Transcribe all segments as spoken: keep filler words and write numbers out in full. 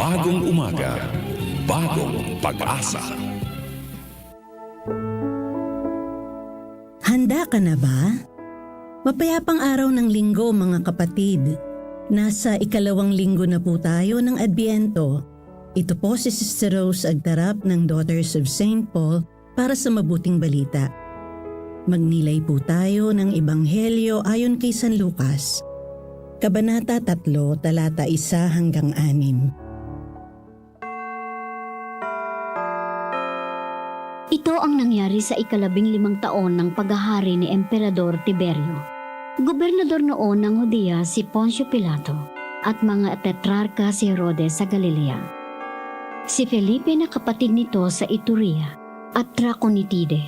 Bagong umaga, bagong pag-asa. Handa ka na ba? Mapayapang araw ng Linggo, mga kapatid. Nasa ikalawang linggo na po tayo ng Adbyento. Ito po si Sister Rose Agtarap ng Daughters of Saint Paul para sa Mabuting Balita. Magnilay po tayo ng Ebanghelyo ayon kay San Lucas, Kabanata tatlo, talata isa hanggang anim. Ito ang nangyari sa ikalabing limang taon ng paghahari ni Emperador Tiberio. Gobernador noon ng Judea si Poncio Pilato at mga tetrarka si Herodes sa Galilea. Si Felipe na kapatid nito sa Iturea at Traconitide,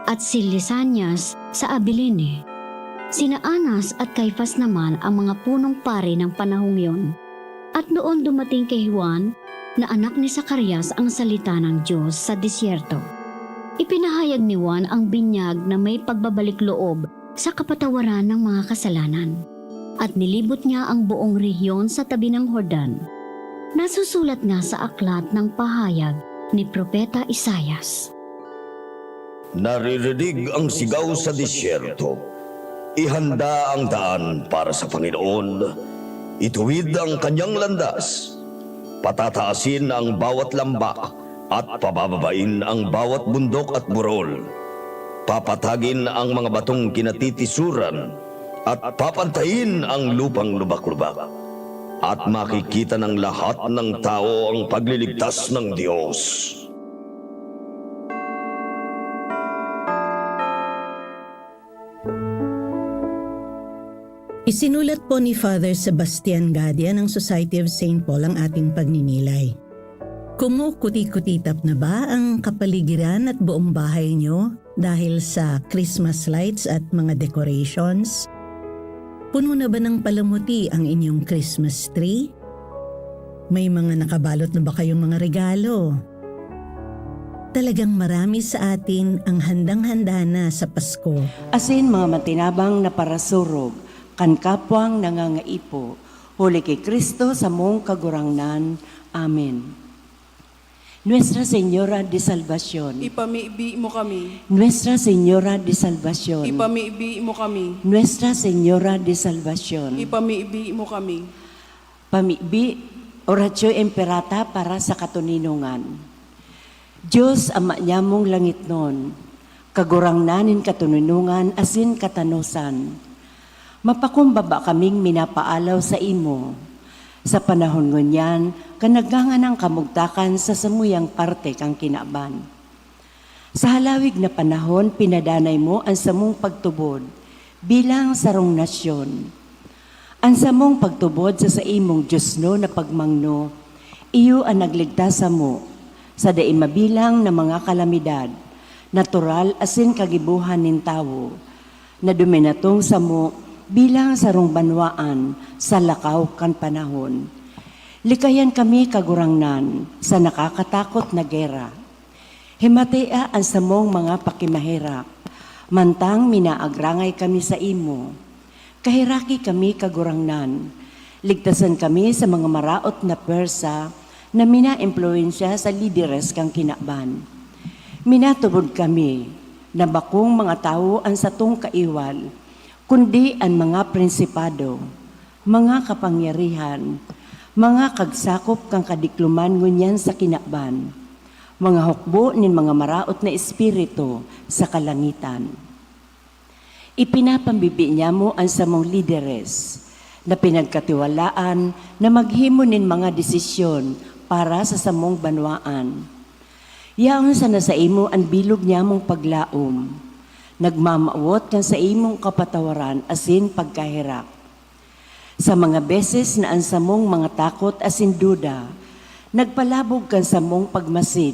at si Lisanias sa Abilene. Sina Anas at Caifas naman ang mga punong pari ng panahong yon. At noon dumating kay Juan na anak ni Zacarias ang salita ng Diyos sa disyerto. Ipinahayag ni Juan ang binyag na may pagbabalik loob sa kapatawaran ng mga kasalanan. At nilibot niya ang buong rehiyon sa tabi ng Jordan. Nasusulat nga sa aklat ng pahayag ni Propeta Isaias. Naririnig ang sigaw sa disyerto, "Ihanda ang daan para sa Panginoon, ituwid ang kanyang landas. Patataasin ang bawat lambak at pabababain ang bawat bundok at burol. Papatagin ang mga batong kinatitisuran at papantayin ang lupang lubak-lubak. At makikita ng lahat ng tao ang pagliligtas ng Diyos." Isinulat po ni Father Sebastian Gadia ng Society of Saint Paul ang ating pagninilay. Kumukuti-kutitap na ba ang kapaligiran at buong bahay nyo dahil sa Christmas lights at mga decorations? Puno na ba ng palamuti ang inyong Christmas tree? May mga nakabalot na ba kayong mga regalo? Talagang marami sa atin ang handang-handa na sa Pasko. Asin mga matinabang na parasurog kan kapwang nangangaipo, huli ki Cristo samong Kagurangnan. Amen. Nuestra Señora de Salvacion. Ipamibi mo kami. Nuestra Señora de Salvacion. Ipamibi mo kami. Nuestra Señora de Salvacion. Ipamibi mo kami. Pamibi, Oratio Imperata para sa katoninongan. Dios, Ama nyamong langitnon, Kagurangnan nin katoninongan asin katanosan, mapakumbaba kaming minapaalaw saimo. Sa panahon ngunyan, kan nagngangan an kamugtakan sa samuyang parte kan kinaban. Sa halawig na panahon, pinadanay mo an samong pagtubod bilang sarong nasyon. An samong pagtubod sa saimong diosnon na pagmangno, iyo an nagligtas samo sa dai mabilang na mga kalamidad, natural asin kagibohan nin tawo, na duminatong samo bilang sarong banwaan sa lakaw kan panahon. Likayan kami, Kagurangnan, sa nakakatakot na gera. Himatea an samong mga pakimaherak, mantang minaagrangay kami saimo. Kaheraki kami, Kagurangnan. Ligtasan kami sa mga maraot na pwersa na minaimpluwensya sa lideres kan kinaban. Minatubod kami na bakong mga tawo an satong kaiwal, kundi an mga prinsipado, mga kapangyarihan, mga kagsakop kan kadikloman ngunyan sa kinaban, mga hukbo nin mga maraot na espiritu sa kalangitan. Ipinapambibi niyamo an samong lideres na pinagkatiwalaan na maghimo nin mga desisyon para sa samong banwaan. Yaon sana saimo an bilog niyamong paglaom, nagmamawot kan saimong kapatawaran asin pagkaherak. Sa mga beses na an samong mga takot asin duda nagpalabog kan samong pagmasid,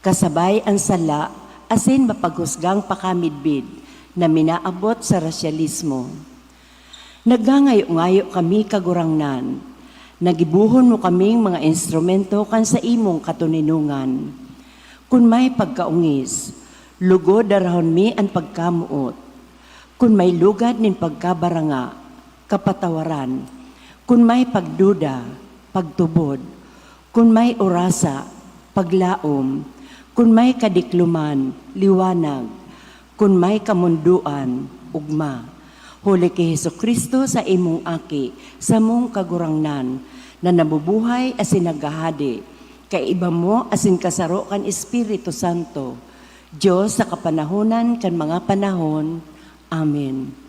kasabay an sala asin mapaghusgang pakamidbid na minaabot sa rasyalismo. Nagngangayo-ngayo kami, Kagurangnan, na gibohon mo kaming mga instrumento kan saimong katoninongan. Kun may pagkaongis, lugod darahon mi an pagkamoot. Kun may lugad nin pagkabaranga, kapatawaran. Kun may pagduda, pagtubod. Kun may orasa, paglaom. Kun may kadikloman, liwanag. Kun may kamondoan, ugma. Huli ki Jesu-Cristo sa imong Aki, samong Kagurangnan, na nabubuhay asin naghahade, kaiba mo asin kasaro kan Espiritu Santo, Dios sa kapanahonan kan mga panahon. Amen.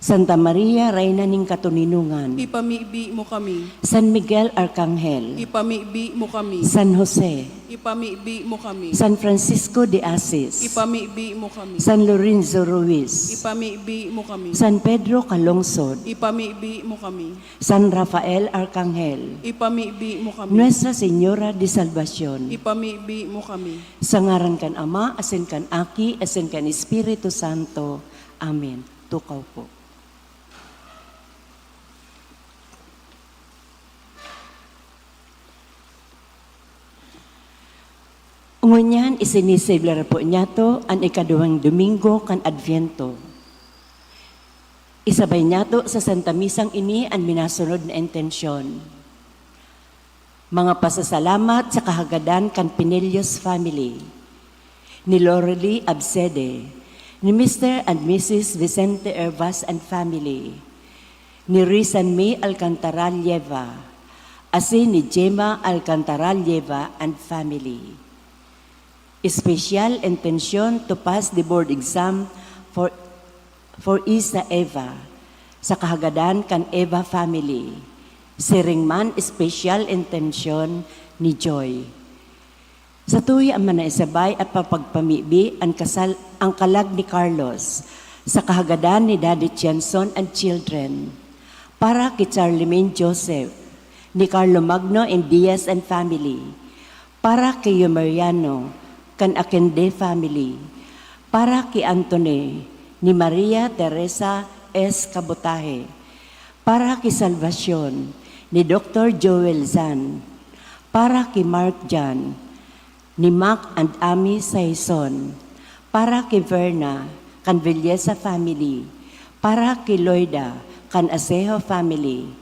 Santa Maria, Reyna nin Katoninongan. Ipamibi mo kami. San Miguel Arcangel. Ipamibi mo kami. San Jose. Ipamibi mo kami. San Francisco de Asis. Ipamibi mo kami. San Lorenzo Ruiz. Ipamibi mo kami. San Pedro Calungsod. Ipamibi mo kami. San Rafael Arcangel. Ipamibi mo kami. Nuestra Señora de Salvacion. Ipamibi mo kami. Sa ngaran kan Ama, asin kan Aki, asin kan Espiritu Santo. Amen. Tukaw po. Ngunyan, isiniselebrar po niyato an ikaduwang Domingo kan Adviento. Isabay niyato sa Santa Misang ini an minasunod na intensyon. Mga pasasalamat sa kahagadan kan Pinillos family, ni Lorelie Absede, ni Mister and Missus Vicente Hervas and family, ni Rizan May Alcantara Lleva, asin ni Gemma Alcantara Lleva and family. Special intention to pass the board exam for, for Isa Eva, sa kahagadan kan Eva family. Siring man, special intention ni Joy. Satuya man na isabay at papagpamibi an kasal, ang kalag ni Carlos, sa kahagadan ni Daddy Tianson and children. Para ki Charlemagne Joseph, ni Carlo Magno and Diaz and family. Para ki Yumeriano, kan Akende family. Para ki Anthony, ni Maria Teresa S. Kabotahe. Para ki Salvacion, ni Doktor Joel Zan. Para ki Mark Jan, ni Mac and Amy Saison. Para ki Verna, kan Villesa family. Para ki Loida, kan Asejo family.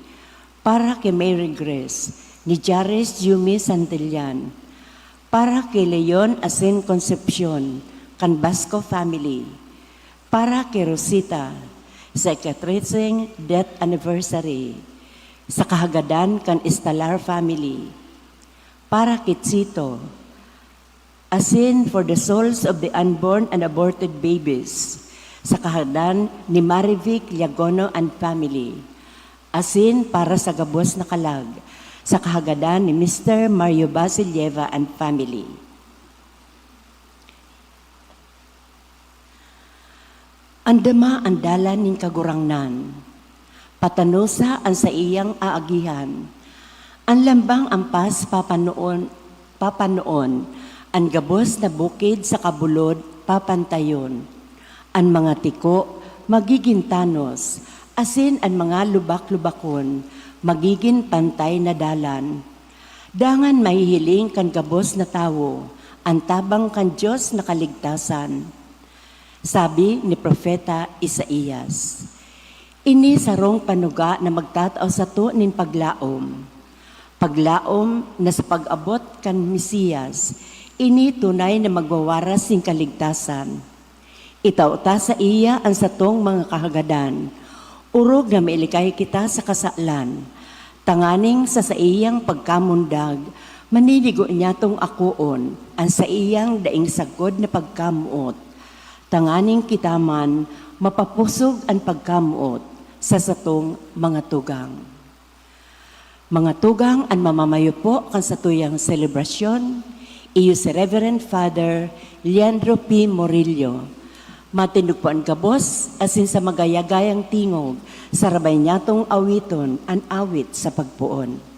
Para ki Mary Grace, ni Jares Yumi Santillan. Para ki Leon asin Concepcion, kan Basco family. Para ki Rosita, sa ika-tretseng death anniversary, sa kahagadan kan Estalar family. Para ki Chito, asin for the souls of the unborn and aborted babies, sa kahagadan ni Marivic Liagono and family, asin para sa gabos na kalag, sa kahagadan ni Mister Mario Basilieva and family. Andama an dalan nin Kagurangnan, patanosa an saiyang aagihan. An lambang ampas papanoon, papanoon, an gabos na bukid saka bulod papantayon. An mga tiko magigin tanos, asin an mga lubak-lubakon magigin pantay na dalan. Dangan mahihiling kan gabos na tawo an tabang kan Dios na kaligtasan. Sabi ni Propeta Isaias, "Ini sarong panuga na magtatao sato nin paglaom. Paglaom na sa pag-abot kan Mesiyas, ini tunay na magwawaras nin kaligtasan. Itao ta saiya an satong mga kahagadan, orog na mailikay kita sa kasalan, tanganing sa saiyang pagkamundag, maninigo niyatong akoon an saiyang daing sagkod na pagkamoot, tanganing kita man mapapusog an pagkamoot sa satong mga tugang." Mga tugang, an mamamayo po kan satuyang selebrasyon, iyo si Reverend Father Leandro P. Morillo. Matindog po an gabos, asin sa magayagayang tingog, sarabay niyatong awiton an awit sa pagpoon.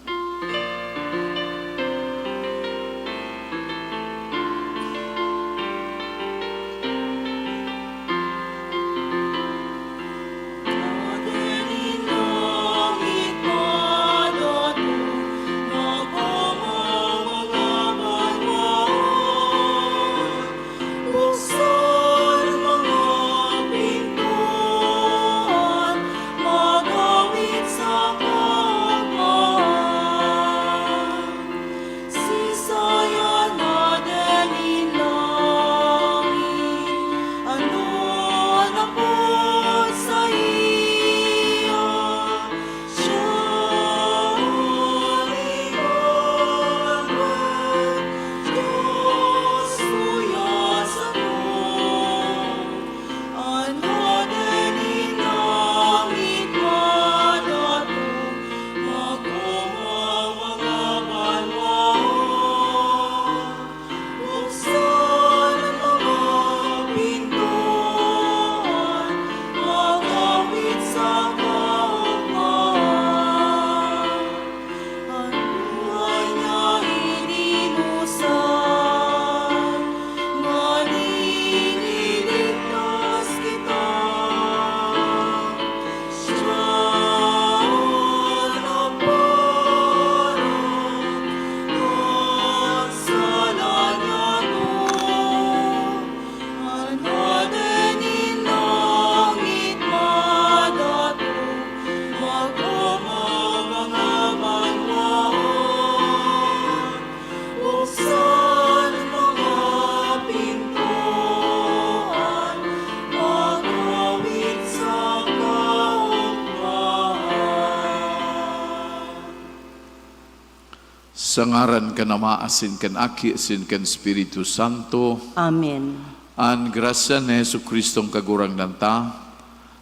Sa ngaran kan Ama, asin kan Aki, asin kan Espiritu Santo. Amen. An grasya ni Jesu-Cristong Kagurangnan ta,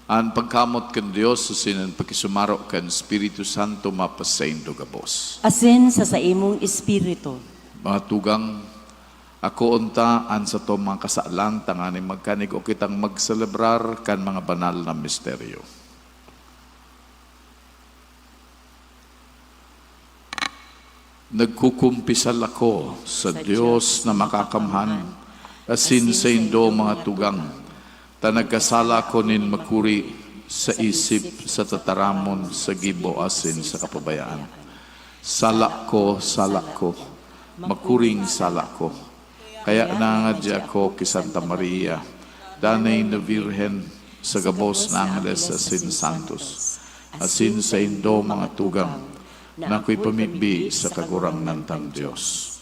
an pagkamot kan Dios, asin an pakisumaro kan Espiritu Santo mapasaindo gabos. Asin sa saimong espiritu. Mga tugang, akoon ta an satong mga kasalan, tanganing magkanigwa kitang magselebrar kan mga banal na misteryo. Nagkukumpisal ako sa Sa Dios Dios na na makakamhan, makakamhan, asin asin saindo, saindo, mga mga tugang, tugang, ta nagkasala ako nin makuri sa isip, sa tataramon, sa gibo, asin sa kapabayaan. Sala ko, sala ko, makuring sala ko. Kaya nangangadya ako ki Santa Maria, danay na Birhen, sa gabos na angeles asin santos, asin saindo, mga tugang, na akoy pamibi sa Kagurangnan tang Dios.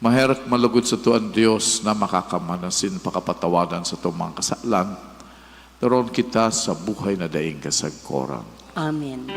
Maherak malugod sato an Dios na makakamhan asin pakapatawadan satong mga kasalan, taron kita sa buhay na daing kasagkoran. Amen.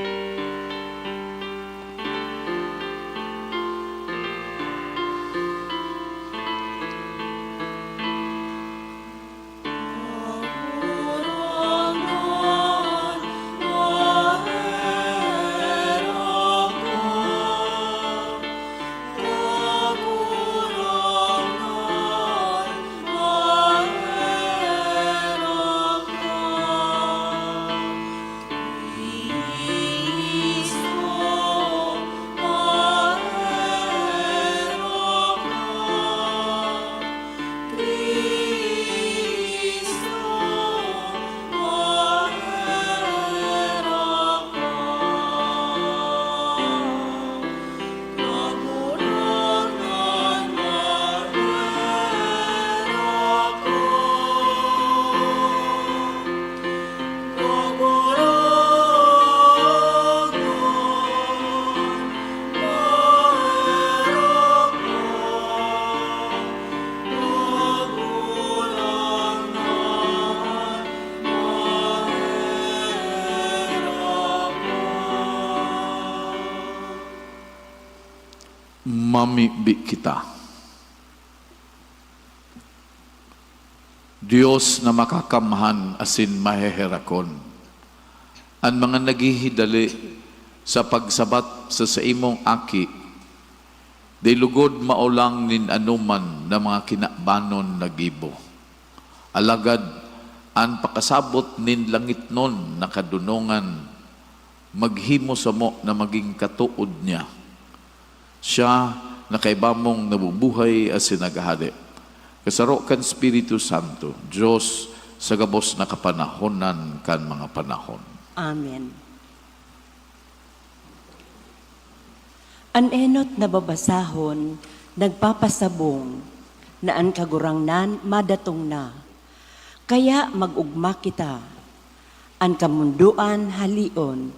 Mamibi kita. Dios na makakamhan asin maheherakon, an mga naghihidali sa pagsabat sa saimong Aki, di lugod maolang nin anoman na mga kinabanon na gibo. Alagad an pakasabot nin langitnon na kadonongan maghimo samo na magin katood niya. Siya na kaiba mong nabubuhay asin naghahade, kasaro kan Espiritu Santo, Dios sa gabos na kapanahonan kan mga panahon. Amen. An enot na babasahon nagpapasabong na an Kagurangnan madatong na. Kaya mag-ugma kita. An kamondoan haleon,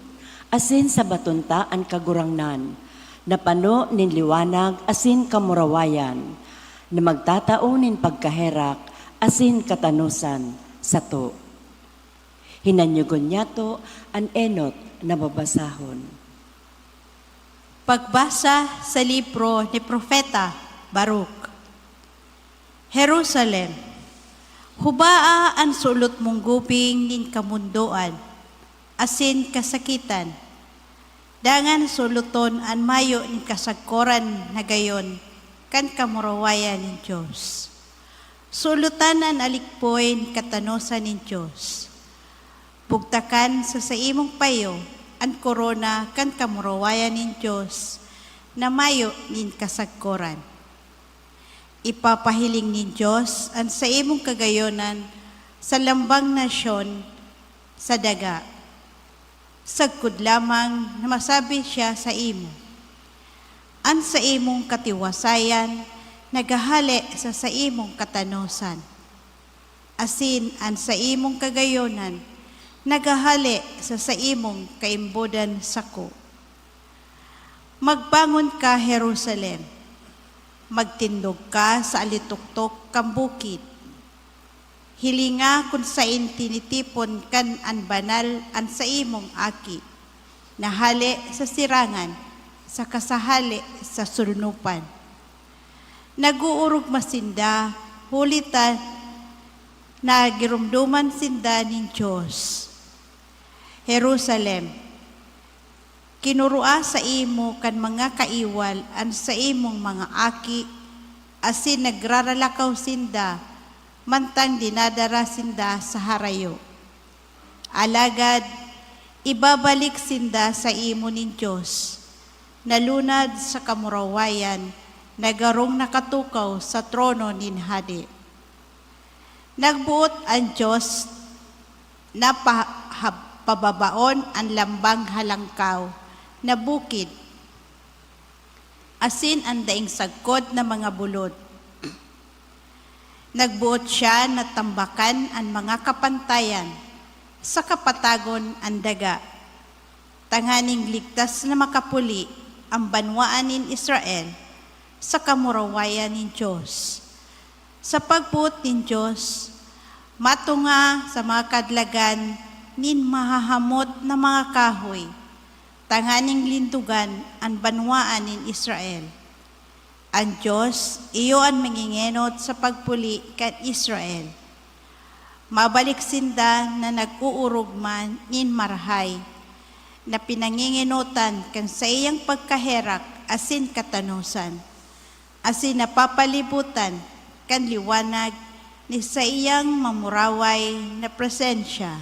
asin sabaton ta an Kagurangnan, na pano nin liwanag asin kamurawayan, na magtatao nin pagkaherak asin katanosan sato. Hinanyogon niyato an enot na babasahon. Pagbasa sa libro ni Propeta Baruch. Jerusalem, hubaa an sulot mong gubing nin kamondoan asin kasakitan, dangan suloton an mayo nin kasagkoran na gayon kan kamurawayan nin Dios. Sulotan an alikpoy nin katanosan nin Dios. Bugtakan sa saimong payo an korona kan kamurawayan nin Dios na mayo nin kasagkoran. Ipapahiling nin Dios an saimong kagayonan sa lambang nasyon sa daga. Sagkod lamang na masabi siya saimo, an saimong katiwasayan naghahale sa saimong katanosan, asin an saimong kagayonan naghahale sa saimong kaimbodan sako. Magbangon ka, Jerusalem! Magtindog ka sa alitoktok kan bukid! Hilinga kun saen tinitipon kan an banal an saimong aki, na hale sa sirangan saka sa hale sa sulnupan. Nag-oorogma sinda, huli ta nagiromdoman sinda nin Dios. Jerusalem, kinurua saimo kan mga kaiwal an saimong mga aki, asin nagraralakaw sinda mantang dinadara sinda sa harayo. Alagad ibabalik sinda saimo nin Dios, na lunad sa kamurawayan, na garong nakatukaw sa trono nin hade. Nagboot an Dios na pa-, hab-, pababaon an lambang halangkaw na bukid, asin an daing sagkod na mga bulod. Nagboot siya na tambakan an mga kapantayan, saka patagon an daga, tanganing ligtas na makapuli an banwaan nin Israel sa kamurawayan nin Dios. Sa pagboot nin Dios, matunga sa mga kadlagan nin mahahamot na mga kahoy, tanganing lindogan an banwaan nin Israel. An Dios iyo an mangengenot sa pagpuli kan Israel. Mabalik sinda na nag-oorogma nin marahay, na pinangengenotan kan saiyang pagkaherak asin katanosan, asin napapalibotan kan liwanag ni saiyang mamuraway na presensya.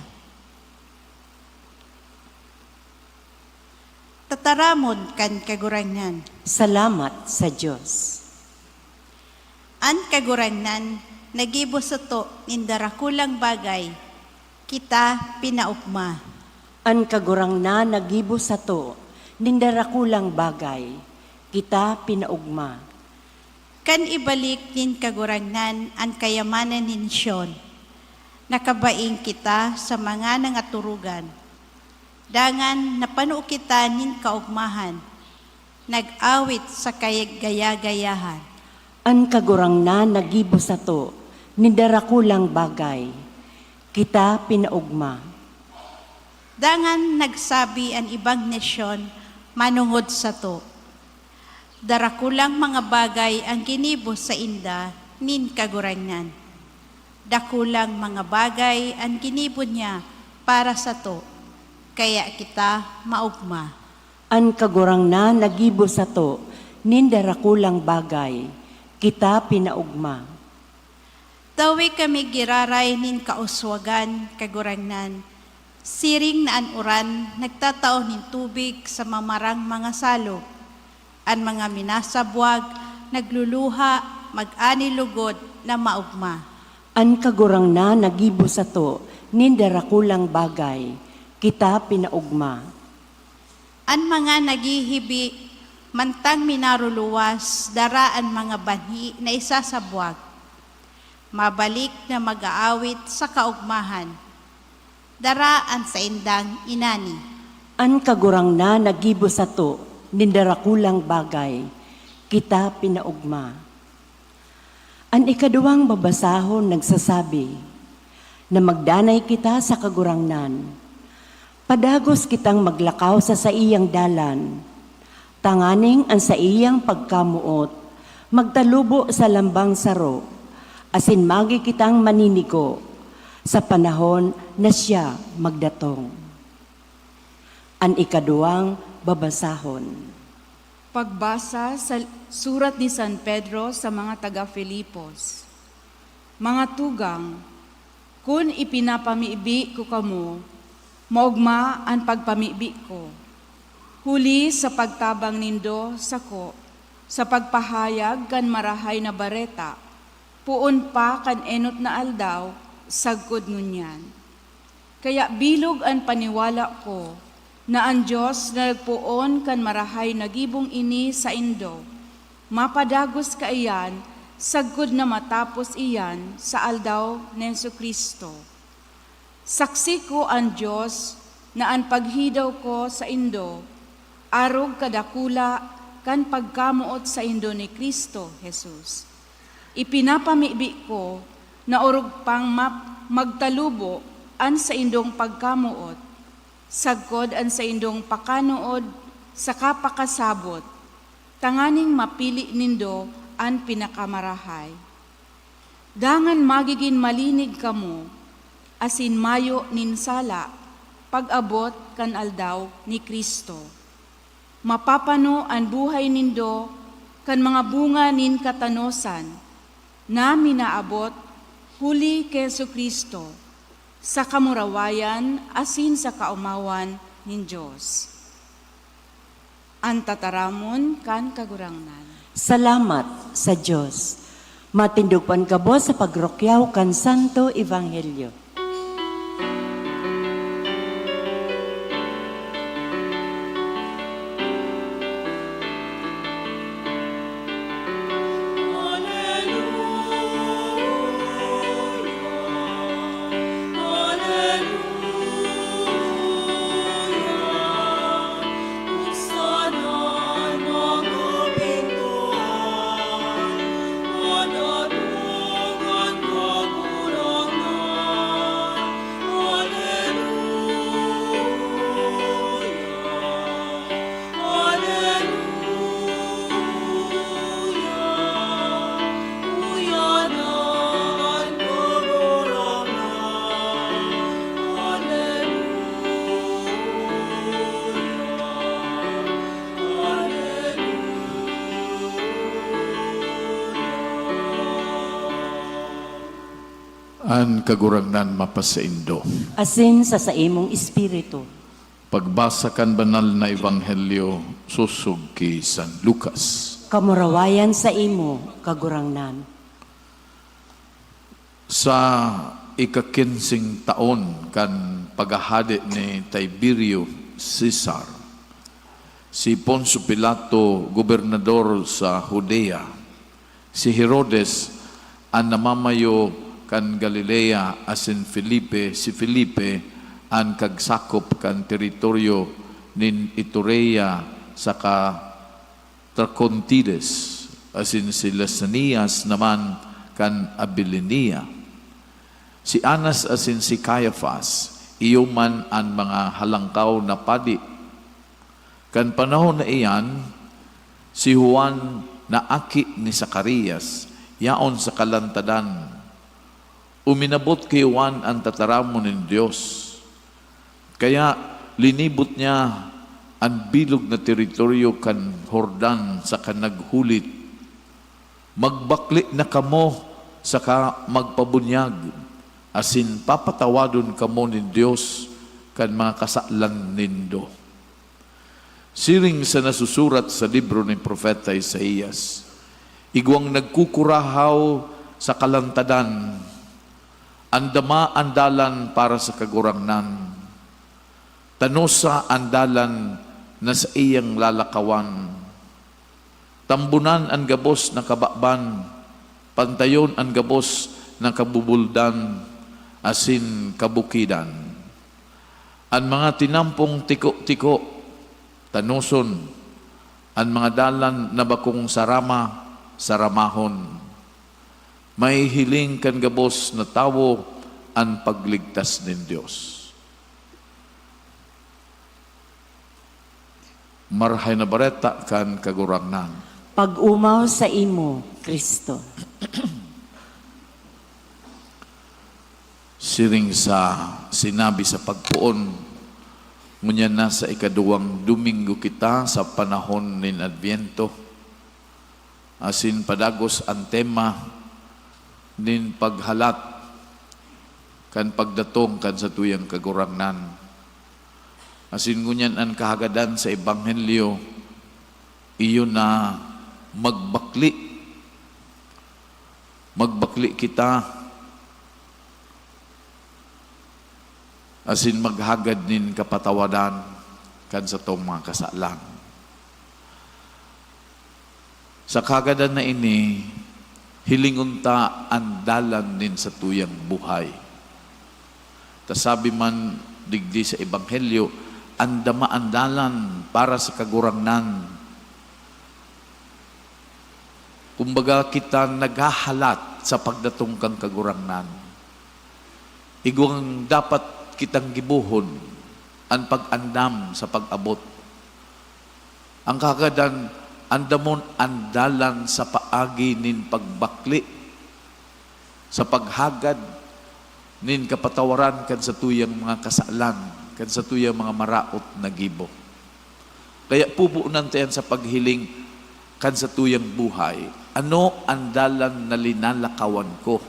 Tataramon kan Kagurangnan. Salamat sa Dios. An Kagurangnan naggibo sato nin darakulang bagay, kita pinaogma. An Kagurangnan naggibo sato nin darakulang bagay, kita pinaogma. Kan ibalik nin Kagurangnan an kayamanan nin Sion, nakabaing kita sa mga nangaturugan. Dangan napano kita nin kaogmahan, nag-awit sa kagaya-gayahan. An Kagurangnan naggibo sato nin darakulang bagay, kita pinaogma. Dangan nagsabi an ibang nasyon manongod sato, darakulang mga bagay an ginibo sainda nin Kagurangnan. Dakulang mga bagay an ginibo niya para sato, kaya kita maogma. An Kagurangnan naggibo sato nin darakulang bagay, kita pinaogma. Dawi kami giraray nin kauswagan, Kagurangnan, siring na an uran nagtatao nin tubig sa mamarang mga salog. An mga minasabwag nagluluha, mag-ani lugod na maogma. An Kagurangnan naggibo sato nin darakulang bagay, kita pinaogma. An mga naghihibi mantang minaruluwas, dara an mga banhi na isasabwag. Mabalik na mag-aawit sa kaogmahan, dara an saindang inani. An Kagurangnan naggibo sato nin darakulang bagay, kita pinaogma. An ikaduwang babasahon nagsasabi na magdanay kita sa Kagurangnan. Padagos kitang maglakaw sa saiyang dalan, tanganing an saiyang pagkamoot magtalubo sa lambang saro, asin magi kitang maninigo sa panahon na siya magdatong. An ikaduwang babasahon. Pagbasa sa surat ni San Pedro sa mga taga Filipos. Mga tugang, kun ipinapamibi ko kamo, maogma an pagpamibi ko. Huli sa pagtabang nindo sako sa pagpahayag kan Marahay na Bareta, poon pa kan enot na aldaw sagkod ngunyan. Kaya bilog an paniwala ko na an Dios na nagpoon kan marahay na gibong ini saindo, mapadagos kaiyan sagkod na matapos iyan sa aldaw ni Jesu-Cristo. Saksi ko an Dios na an paghidaw ko saindo arog kadakula kan pagkamoot saindo ni Cristo Jesus. Ipinapamibi ko na orog pang map-, magtalubo an saindong pagkamoot, sagkod an saindong pakanood saka pakasabot, tanganing mapili nindo an pinakamarahay. Dangan magigin malinig kamo asin mayo nin sala pag-abot kan aldaw ni Cristo. Mapapano an buhay nindo kan mga bunga nin katanosan na minaabot huli ki Jesu-Cristo, sa kamurawayan asin sa kaomawan nin Dios. An tataramon kan Kagurangnan. Salamat sa Dios. Matindog pa an gabos sa pagrukyaw kan Santo Ebanghelyo. An Kagurangnan mapasaindo. Asin sa saimong espiritu. Pagbasa kan Banal na Ebanghelyo sosog ki San Lucas. Kamurawayan saimo, Kagurangnan. Sa ikakinseng taon kan paghahade ni Tiberio Cesar, si Poncio Pilato, gobernador sa Judea, si Herodes, an namamayo kan Galilea, asin Felipe, si Felipe, an kagsakop kan teritoryo nin Iturea saka Tracontides, asin si Lisanias naman kan Abilinia. Si Anas asin si Caifas, iyo man an mga halangkaw na padi. Kan panahon na iyan, si Juan na aki ni Zacarias yaon sa kalantadan. Uminabot ki Juan an tataramon nin Dios. Kaya linibot niya an bilog na teritoryo kan Jordan saka naghulit, "Magbakle na kamo saka magpabunyag, asin papatawadon kamo nin Dios kan mga kasalan nindo." Siring sa nasusurat sa libro ni Propeta Isaias, "Igwang nagkukurahaw sa kalantadan, andama an dalan para sa Kagurangnan. Tanosa an dalan na saiyang lalakawan. Tambunan an gabos na kababan, pantayon an gabos na kabubuldan asin kabukidan." An mga tinampong tiko-tiko, tanoson; an mga dalan na bakong sarama, saramahon. Mahihiling kan gabos na tawo an pagligtas nin Dios. Marahay na Bareta kan Kagurangnan. Pag-omaw saimo, Cristo. Siring sa sinabi sa pagpoon, ngunyan nasa ikaduwang Domingo kita sa panahon nin Adbyento, asin padagos an tema nin paghalat kan pagdatong kan satuyang Kagurangnan. Asin ngunyan an kahagadan sa Ebanghelyo, iyo na magbakle. Magbakle kita asin maghagad nin kapatawadan kan satong mga kasalan. Sa kahagadan na ini, hilingon ta an dalan nin satuyang buhay. Ta sabi man digdi sa Ebanghelyo, "Andama an dalan para sa Kagurangnan." Kumbaga, kita naghahalat sa pagdatong kan Kagurangnan. Igwang dapat kitang gibohon an pag-andam sa pag-abot. An kahagadan, andamon an dalan sa paagi nin pagbakle, sa paghagad nin kapatawaran kan satuyang mga kasalan, kan satuyang mga maraot na gibo. Kaya pupunan ta yan sa paghiling kan satuyang buhay. Ano an dalan na linalakawan ko?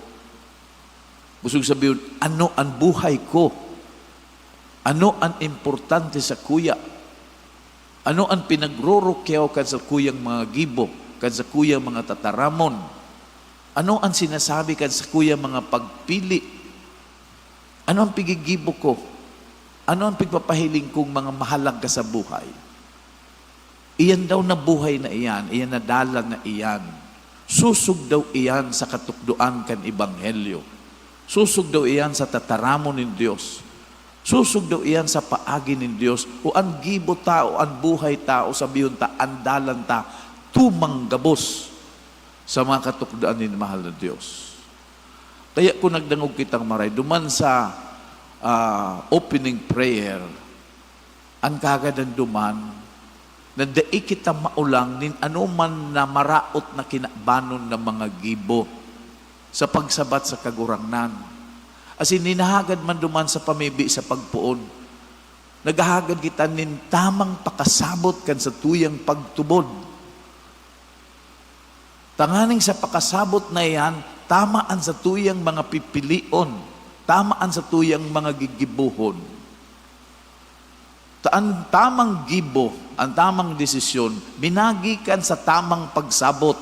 Busog sabihon, ano an buhay ko? Ano an importante sakuya? Ano an pinagrurukyaw kan sakuyang mga gibo, kan sakuyang mga tataramon? Ano an sinasabi kan sakuyang mga pagpili? Ano an pigigibo ko? Ano an pigpapahiling kong mga mahalangka sa buhay? Iyan daw na buhay na iyan, iyan na dalan na iyan. Susog daw iyan sa katukdoan kan ebanghelyo. Susog daw iyan sa tataramon nin Dios. Susog daw iyan sa paagi nin Dios. O an gibo ta, o an buhay ta, o sabihon ta, an dalan ta, tumang gabos sa mga katukdoan nin mahal na Dios. Kaya kung nagdangog kitang maray, duman sa, ah, opening prayer, an kagadan duman, na dai kita maulang nin anoman na maraot na kinabanon na mga gibo sa pagsabat sa Kagurangnan. Asin hinahagad man duman sa pamibi sa pagpoon, naghahagad kita nin tamang pakasabot kan satuyang pagtubod. Tanganing sa pakasabot na iyan, tama an satuyang mga pipilion, tama an satuyang mga gigibohon. Ta an tamang gibo, an tamang desisyon, minagikan sa tamang pagsabot.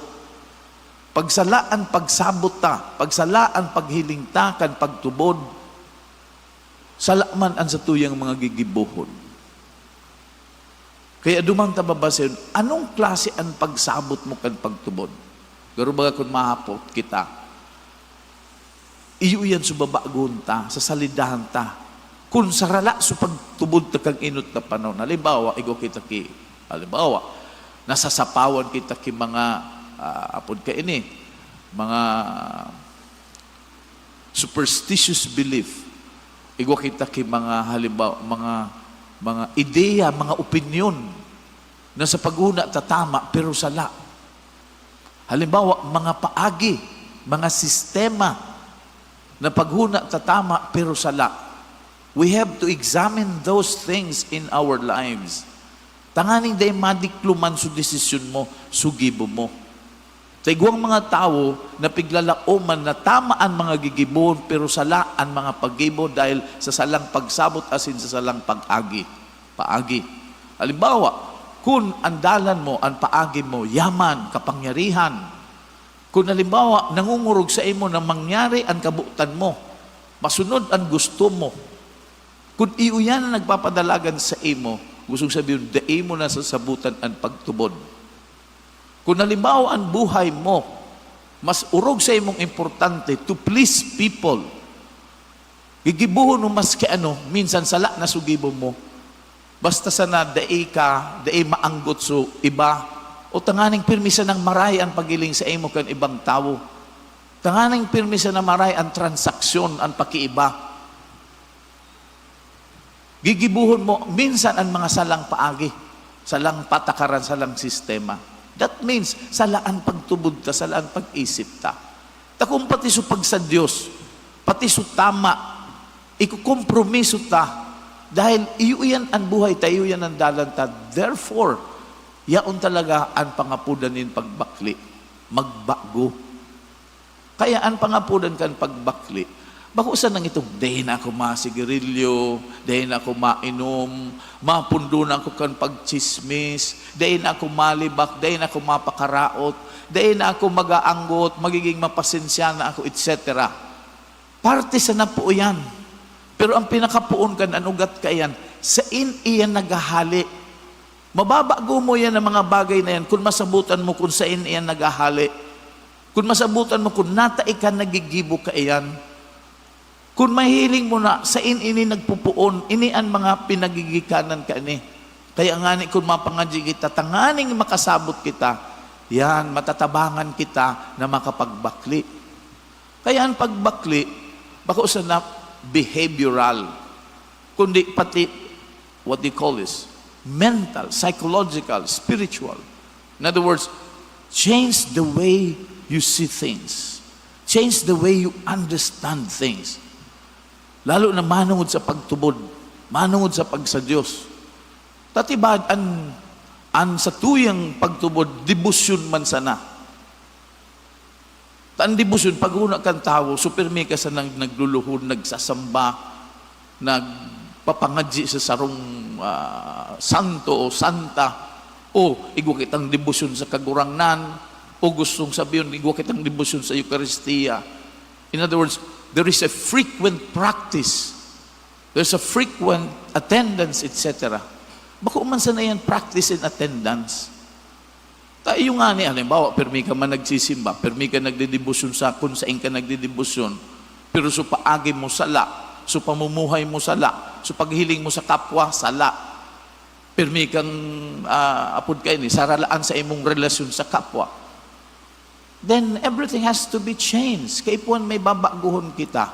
Pagsala an pagsabot ta, pagsala an paghiling ta kan pagtubod, sala man an satuyang mga gigibohon. Kaya duman ta babasahon, anong klase an pagsabot mo kan pagtubod? Garo baga kun mahapot kita, iyo iyan so babagon ta, sa salidahan ta. Kun sarala so pagtubod ta kan enot na panahon. Halimbawa, igwa kita ki, halimbawa, nasasapawan kita ki mga, ah, apod kaini, mga superstitious belief. Igwa kita ki mga halimbawa, mga, mga ideya, mga opinyon na sa paghuna ta tama, pero sala. Halimbawa, mga paagi, mga sistema na paghuna ta tama, pero sala. We have to examine those things in our lives. Tanganing dai madikloman so desisyon mo, so gibo mo. Sa igwang mga tawo na piglalaoman na tama an mga gigibohon, pero sala an mga paggibo dahil sa salang pagsabot asin sa salang pag-agi, paagi. Halimbawa, kun an dalan mo, an paagi mo, yaman, kapangyarihan, kun halimbawa, nangungurog sa imo na mangyari an kabotan mo, masunod an gusto mo, kun iyo yan an nagpapadalagan sa imo, gustong sabihon, dai mo nasasabutan an pagtubod. Kun halimbawa an buhay mo, mas orog sa imong importante to please people, gigibohon mo maski ano, minsan sala na so gibo mo, basta sana dai ka, dai maanggot so iba, o tanganing pirmi sanang maray an paghiling sa imo kan ibang tawo. Tanganing pirmi sana maray an transaksyon, an pakiiba. Gigibohon mo minsan an mga salang paagi, salang patakaran, salang sistema. That means, sala an pagtubod ta, sala an pag-isip ta. Ta kun pati so pagsa-Dios, pati so tama, ikokompromiso ta, dahil iyo iyan an buhay ta, iyo iyan an dalan ta. Therefore, yaon talaga an pangapodan nin pagbakle, magbago. Kaya an pangapodan kan pagbakle, bako sanang itong, "Dai na ako masigarilyo, dai na ako mainom, mapundo na ako kan pagtsismis, dai na ako malibak, dai na ako mapakaraot, dai na ako mag-aanggot, magiging mapasensya na ako," et cetera. Parte sana po iyan. Pero ang pinakapoon kan an ugat kaiyan, sain iyan naghahale? Mababago mo yan ang mga bagay na yan kun masabutan mo kung sain iyan naghahale. Kun masabutan mo kun natai ka nagigibo kaiyan. Kun mahiling mo na sain ini nagpupoon, ini an mga pinagigikanan kaini. Kaya ngani kun mapangadyi kita, tanganing makasabot kita, yan, matatabangan kita na makapagbakle. Kaya an pagbakle, bako sana behavioral, kundi pati, what do you call this? Mental, psychological, spiritual. In other words, change the way you see things. Change the way you understand things. Lalo na manungod sa pagtubod, manungod sa pagsa-Diyos. Tatibad an, an satuyang pagtubod, debosyon man sana. Ta an debosyon, paghona kan tawo, so pirmi ka sa nag-, nagluluhod, nagsasamba, nagpapangadyi sa sarong, ah, santo o santa, o igwa kitang debosyon sa Kagurangnan, o gustong sabihon, igwa kitang debosyon sa Eukaristia. In other words, there is a frequent practice. There's a frequent attendance, et cetera. Bako man sana yan practice and attendance. Ta iyo ngani, halimbawa, pirmi ka man nagsisimba, pirmi ka nagdedebosyon sa kun saen ka nagdedebosyon, pero so paagi mo sala, so pamumuhay mo sala, so paghiling mo sa kapwa sala. Pirmi kang, ah, apod kaini, saralaan sa imong relasyon sa kapwa. Then everything has to be changed. Kaipuhan may babaguhon kita.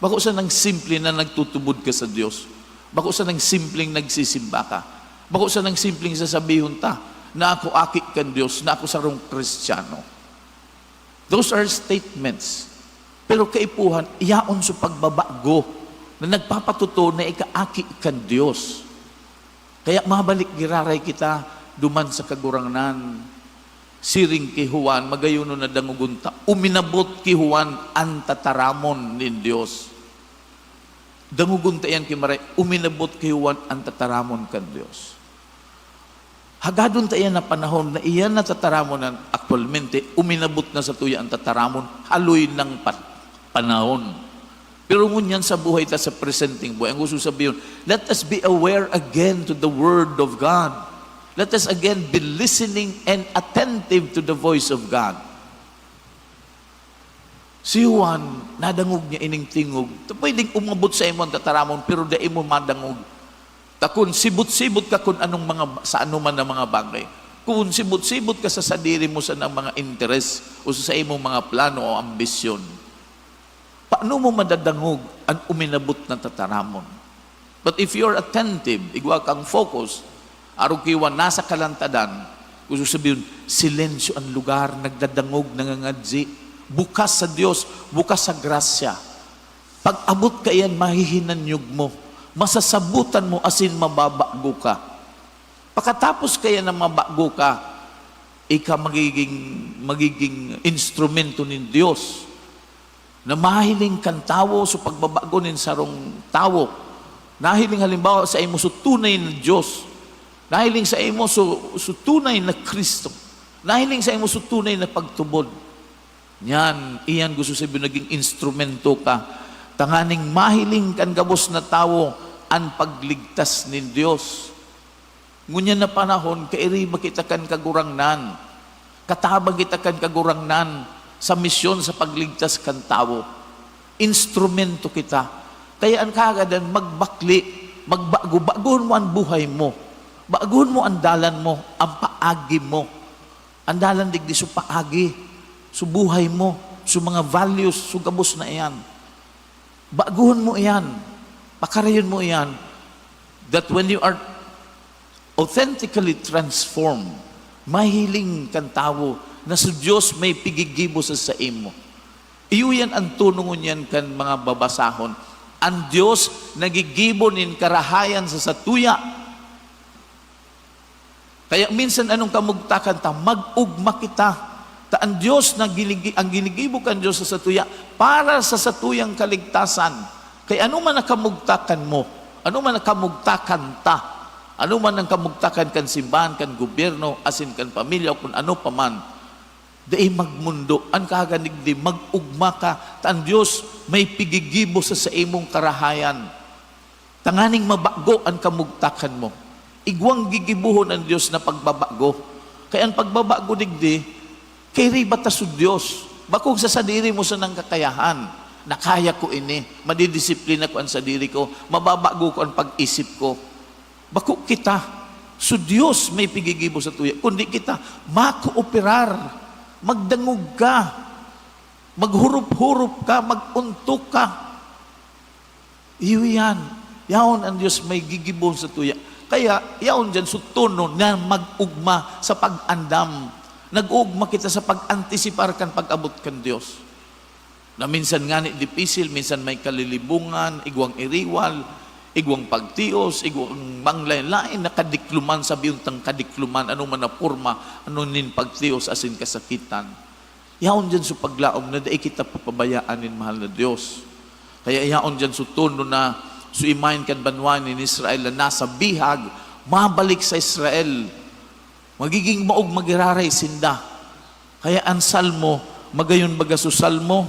Bako sanang simple na nagtutubod ka sa Dios. Bako sanang simpleng nagsisimba ka. Bako sanang simpleng sasabihon ta na ako aki kan Dios, na ako sarong Kristiyano. Those are statements. Pero kaipuhan, iyaon so pagbabago na nagpapatutuo na ika aki kan Dios. Kaya mabalik giraray kita duman sa Kagurangnan. Siring ki Juan, magayon na dangogon ta, uminabot ki Juan an tataramon nin Dios. Dangogon ta iyan ki Maray, uminabot ki Juan an tataramon kan Dios. Hagadon ta iyan na panahon na iyan na tataramon na aktualmente, uminabot na satuya an tataramon, haloy nang pa-, panahon. Pero ngunyan sa buhay ta sa presenteng buhay, ang gusto sabihon, let us be aware again to the Word of God. Let us again be listening and attentive to the voice of God. Si Juan, nadangog niya ining tingog. Ta-, pwedeng umabot sa imo ang tataramon, pero dai mo madangog. Ta kun sibot-sibot ka kun anong mga ba-, sa anoman na mga bagay, kun sibot-sibot ka sa sadiri mo sanang mga interes o sa imong mga plano o ambisyon, paano mo madadangog an uminabot na tataramon? But if you're attentive, igwa kang focus, arog ki Juan nasa kalantadan, gusto sabihon, silensyo an lugar, nagdadangog, nangangadyi, bukas sa Dios, bukas sa grasya. Pag-abot kaiyan, mahihinanyog mo, masasabotan mo asin mababago ka. Pakatapos kaiyan na mabago ka, ika magiging, magiging instrumento nin Dios na mahiling kan tawo so pagbabago nin sarong tawo. Nahiling halimbawa sa imo so tunay na Dios. Nahiling sa imo so, so tunay na Cristo. Nahiling sa imo so tunay na pagtubod. Nyan, iyan gusto sabihin, naging instrumento ka tanganing mahiling kan gabos na tawo an pagligtas nin Dios. Ngunyan na panahon, kairiba kita kan Kagurangnan. Katabang kita kan Kagurangnan sa misyon sa pagligtas kan tawo. Instrumento kita. Kaya an kagadan, magbakle, magbago, bagohon mo an buhay mo. Bagohon mo an dalan mo, an paagi mo. An dalan digdi so paagi, so buhay mo, so mga values, so gabos na iyan. Bagohon mo iyan. Pakarayon mo iyan. That when you are authentically transformed, mahiling kan tawo na so Dios may pigigibo sa saimo. Iyo yan an tono ngunyan kan mga babasahon. An Dios nagigibo nin karahayan sa satuya. Kaya minsan anong kamugtakan ta? Mag-ugma kita. Ta an Dios na ginigi-, ang ginigibo kan Dios sa satuya para sa satuyang kaligtasan. Kaya ano man ang kamugtakan mo, ano man ang kamugtakan ta, ano man ang kamugtakan kan simbahan, kan gobyerno, asin kan pamilya, o kun ano pa man, dai magmundo. An kagadan digdi, mag-ugma ka, ta an Dios may pigigibo sa saimong karahayan. Tanganing mabago an kamugtakan mo. Igwang gigibohon an Dios na pagbabago. Kaya an pagbabago digdi, kairiba ta sa Dios. Bakong sa sadiri mo sanang kakayahan, na kaya ko ini, madidisiplina ko an sadiri ko, mababago ko an pag-isip ko. Bako kita, so Dios may pigigibo sa tuya, kundi kita, makooperar, magdangog ka, maghurop-hurop ka, mag-untok ka. Iyo yan. Yaon ang Dios may gigibo sa tuya. Kaya, yaon diyan so tono na mag-ugma sa pag-andam. Nag-ugma kita sa pag-antisipar kan pag-abot kan Dios. Na minsan ngani dipisil, minsan may kalilibongan, igwang iriwal, igwang pagtios, igwang manglain-lain na kadikloman, sabiyon tang kadikloman, ano man na porma, ano nin pagtios asin kasakitan. Yaon diyan so paglaom na dai kita papabayaan nin mahal na Dios. Kaya yaon diyan so tono na so imahen kan banwa nin Israel na nasa bihag, mabalik sa Israel. Magiging maog magiraray sinda. Kaya an Salmo, magayon baga so Salmo,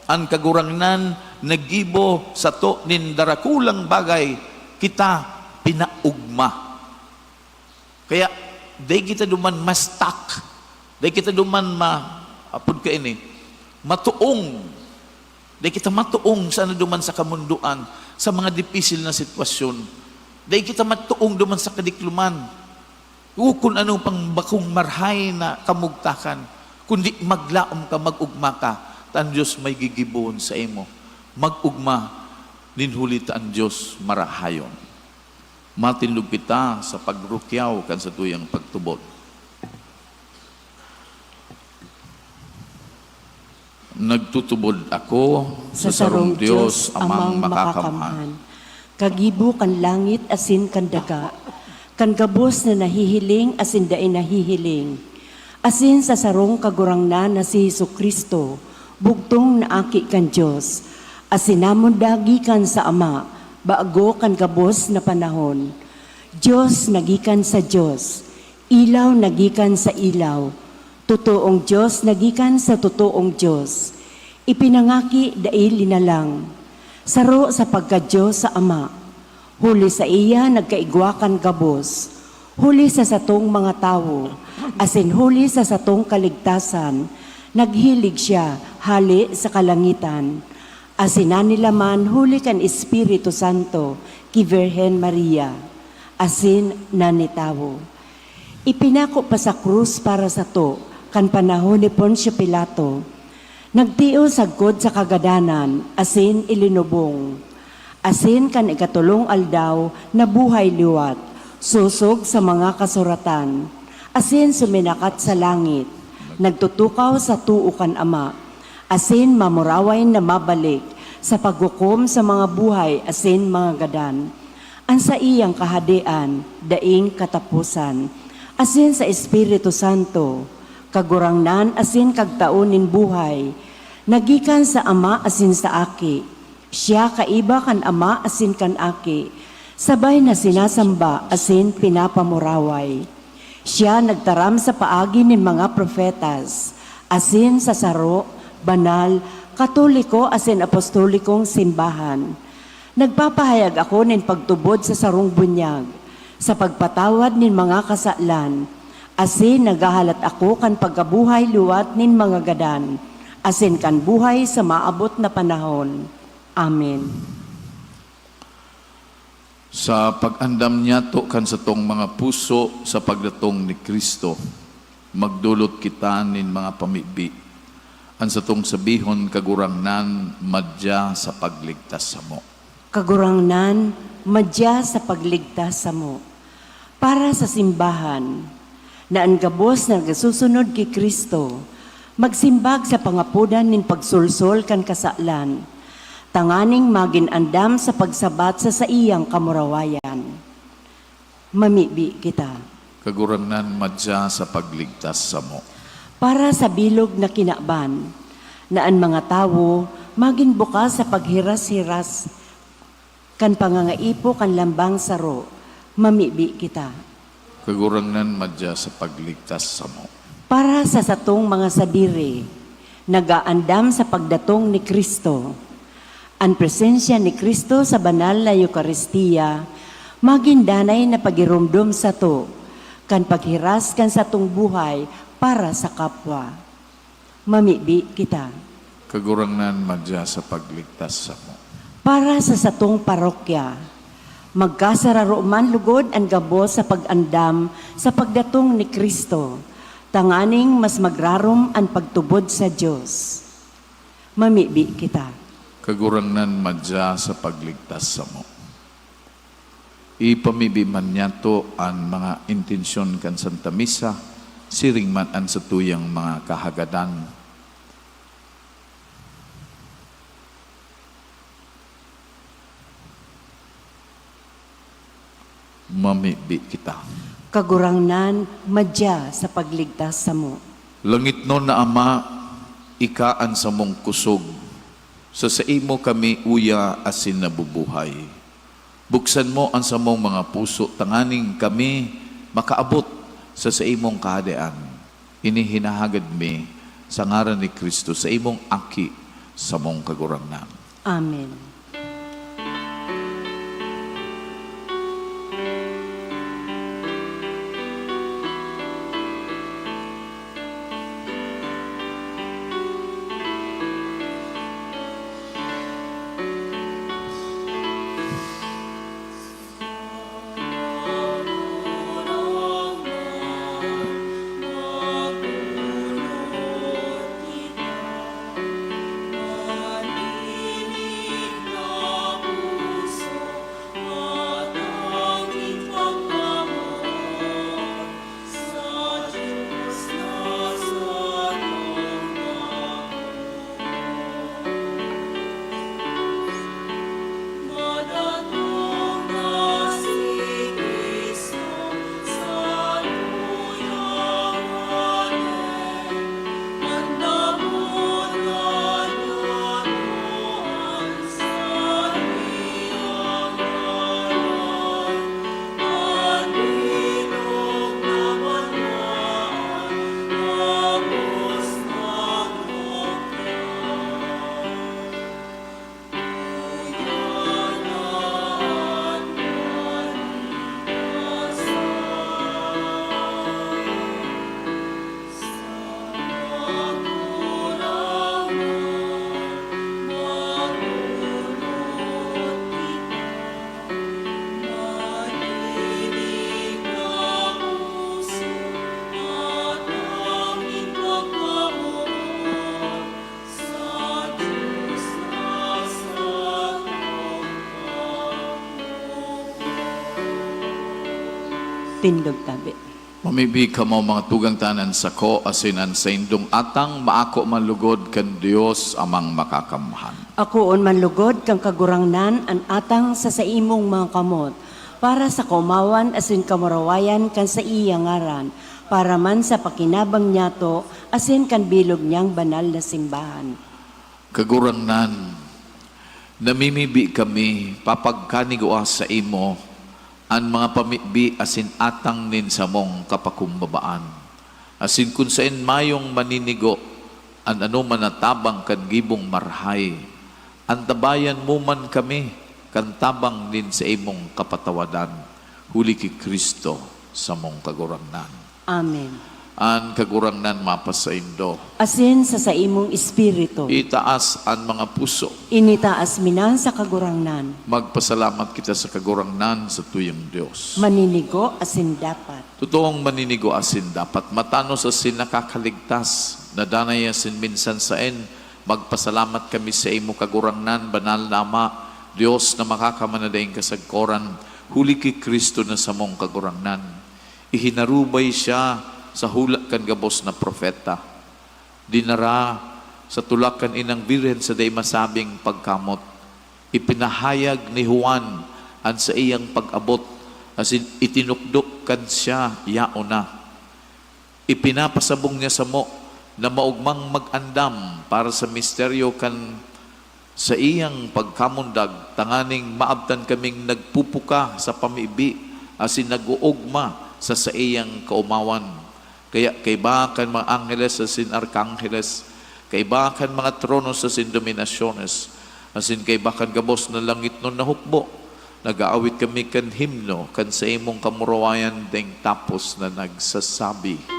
an Kagurangnan naggibo sato nin darakulang bagay, kita pinaugma. Kaya, dai kita duman ma-stuck. Dai kita duman ma-, apod kaini, matuong. Dai kita matuong sana duman sa kamundoan, sa mga dipisil na sitwasyon. Dai kita matuong duman sa kadikloman. O kun ano pang bakong marahay na kamugtakan, kundi maglaom ka, mag-ugma ka, ta an Dios may gigibohon saimo. Mag-ugma, nin huli ta an Dios marahayon. Matindog kita sa pagrukyaw kan satuyang pagtubod. Nagtutubod ako sa Sa sarong sarong Dios, Dios, Amang Amang Makakamhan. Makakamhan. Kagibo kan langit asin kan daga, kan gabos na nahihiling asin dai nahihiling. Asin sa sarong Kagurangnan na si Jesu-Cristo, bugtong na Aki kan Dios, asin namundag gikan sa Ama, bago kan gabos na panahon. Dios na gikan sa Dios, ilaw na gikan sa ilaw, totoong Dios na gikan sa totoong Dios, ipinangaki dai linalang, saro sa pagka-Dios sa Ama. Huli saiya nagkaigwa kan gabos, huli sa satong mga tawo, asin huli sa satong kaligtasan, naghilig siya hale sa kalangitan. Asin nanilaman huli kan Espiritu Santo ki Birhen Maria, asin nanitawo. Ipinako pa sa krus para sato kan panahon ni Poncio Pilato. Nagtios sagkod sa kagadanan, asin ilinubong. Asin kan ikatolong aldaw, nabuhay liwat, sosog sa mga kasuratan. Asin suminakat sa langit, nagtutukaw sa too kan Ama, asin mamuraway na mabalik sa paghukom sa mga buhay asin mga gadan. An saiyang kahadean daing kataposan, asin sa Espiritu Santo, Kagurangnan asin Kagtao nin buhay, na gikan sa Ama asin sa Aki. Siya kaiba kan Ama asin kan Aki, sabay na sinasamba asin pinapamuraway. Siya nagtaram sa paagi nin mga propetas, asin sa saro, banal, katoliko asin apostolikong simbahan. Nagpapahayag ako nin pagtubod sa sarong bunyag, sa pagpatawad nin mga kasalan, asin naghahalat ako kan pagkabuhay liwat nin mga gadan, asin kan buhay sa maabot na panahon. Amen. Sa pag-andam niyato kan satong mga puso sa pagdatong ni Cristo, magdolot kita nin mga pamibi. An satong sabihon, Kagurangnan, madya sa pagligtas samo. Kagurangnan, madya sa pagligtas samo. Para sa simbahan, na an gabos na nagasusunod ki Cristo, magsimbag sa pangapodan nin pagsolsol kan kasalan, tanganing magin andam sa pagsabat sa saiyang kamurawayan. Mamibi kita. Kagurangnan, madya sa pagligtas samo. Para sa bilog na kinaban, na an mga tawo magin bukas sa paghiras-hiras kan pangangaipo kan lambang saro, mamibi kita. Kagurangnan, madya sa pagligtas samo. Para sa satong mga sadiri, nagaandam sa pagdatong ni Cristo. An presensya ni Cristo sa banal na Eukaristia, magin danay na pagiromdom sato kan paghiras kan satong buhay para sa kapwa. Mamibi kita. Kagurangnan, madya sa pagligtas samo. Para sa satong parokya, magkasararo man lugod an gabos sa pag-andam sa pagdatong ni Cristo, tanganing mas magrarom an pagtubod sa Dios. Mamibi kita. Kagurangnan, madya sa pagligtas samo. Ipamibi man niyato an mga intensyon kan Santa Misa, siring man an satuyang mga kahagadan. Mamibi kita. Kagurangnan, madya sa pagligtas samo. Langitnon na Ama, ika an samong kusog. Sa saimo kami uya asin nabubuhay. Buksan mo an samong mga puso tanganing kami makaabot sa saimong Kahadean. Ini hinahagad mi sa ngaran ni Cristo, saimong Aki, samong Kagurangnan. Amen. Tindog tabi. Mamibi kamo, mga tugang, ta an sako asin an saindong atang maako man lugod kan Dios Amang Makakamhan. Akoon man lugod kan Kagurangnan an atang sa saimong mga kamot, para sa kaomawan asin kamurawayan kan saiyang ngaran, para man sa pakinabang niyato asin kan bilog niyang banal na simbahan. Kagurangnan, namimibi kami papagkanigua saimo an mga pamibi asin atang nin samong kapakumbabaan, asin kun saen mayong maninigo an anoman na tabang kan gibong marahay, antabayan mo man kami kan tabang nin saimong kapatawadan, huli ki Cristo, samong Kagurangnan. Amen. An Kagurangnan mapasaindo. Asin sa saimong espiritu. Itaas an mga puso. Initaas mi na sa Kagurangnan. Magpasalamat kita sa Kagurangnan sa tuyang Dios. Maninigo asin dapat. Totoong maninigo asin dapat, matanos asin nakakaligtas, na danay asin minsan saen, magpasalamat kami saimo, Kagurangnan, banal na Ama, Dios na makakamana daing kasagkoran, huli ki Cristo na samong Kagurangnan. Ihinarubay siya sa hula kan gabos na propeta. Dinara sa tulak kan Inang Birhen sa dai masabing pagkamot. Ipinahayag ni Juan an saiyang pag-abot, asin itinukdo kan siya yaon na. Ipinapasabong niya samo na maogmang mag-andam para sa misteryo kan saiyang pagkamundag, tanganing maabtan kaming nagpupuka sa pamibi asin nag-oogma sa saiyang kaomawan. Kaya kaiba kan mga angheles asin arkangheles, kaiba kan mga tronos asin dominasyones, asin kaiba kan gabos na langitnon na hukbo, nag-aawit kami kan himno kan saimong kamurawayan daing tapos na nagsasabi.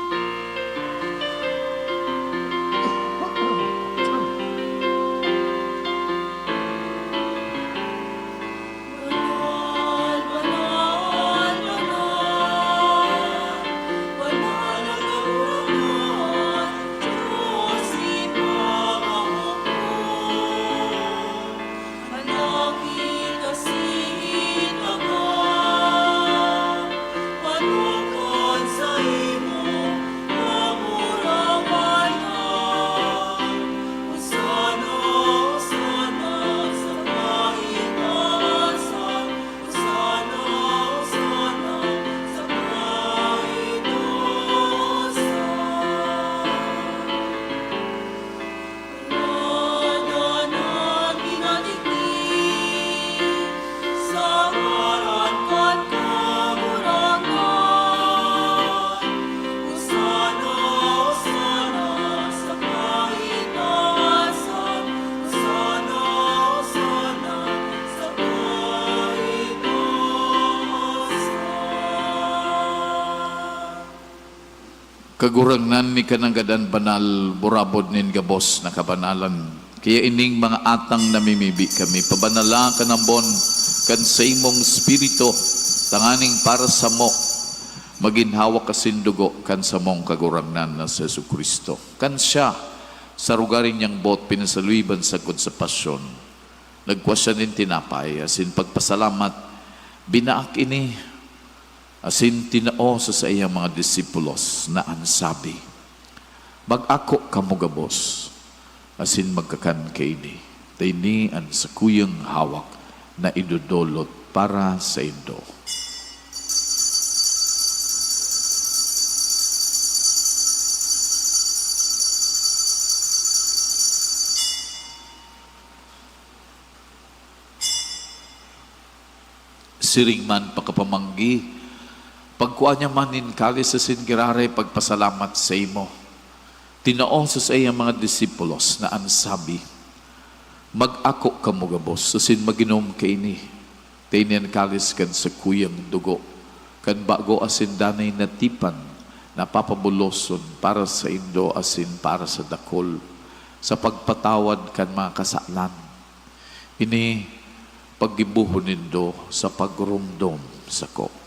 Kagurangnan, ika nanggad an banal, burabod nin gabos na kabanalan. Kaya ining mga atang namimibi kami, pabanala kan ambon kan saimong Espiritu, tanganing para samo magin hawak asin dugo kan samong Kagurangnan na si Jesu-Cristo. Kan siya, sa rogaring niyang boot pinasaluiban sagkod sa pasyon, nagkua siya nin tinapay asin pagpasalamat, binaak ini asin tinao sa saiyang mga disipulos na an sabi, "Mag-ako kamo gabos asin magkakan kaini, ta ini an sakuyang hawak na idodolot para saindo." Siring man pakapamanggi, pagkua niya man nin kalis asin giraray pagpasalamat saimo, tinao sa saiyang mga disipulos na an sabi, "Mag-ako kamo gabos asin mag-inom kaini, ta ini an kalis kan sakuyang dugo kan bago asin danay na tipan na papabuloson para saindo asin para sa dakul, sa pagpatawad kan mga kasalan. Ini paggibohon nindo sa pagromdom sako."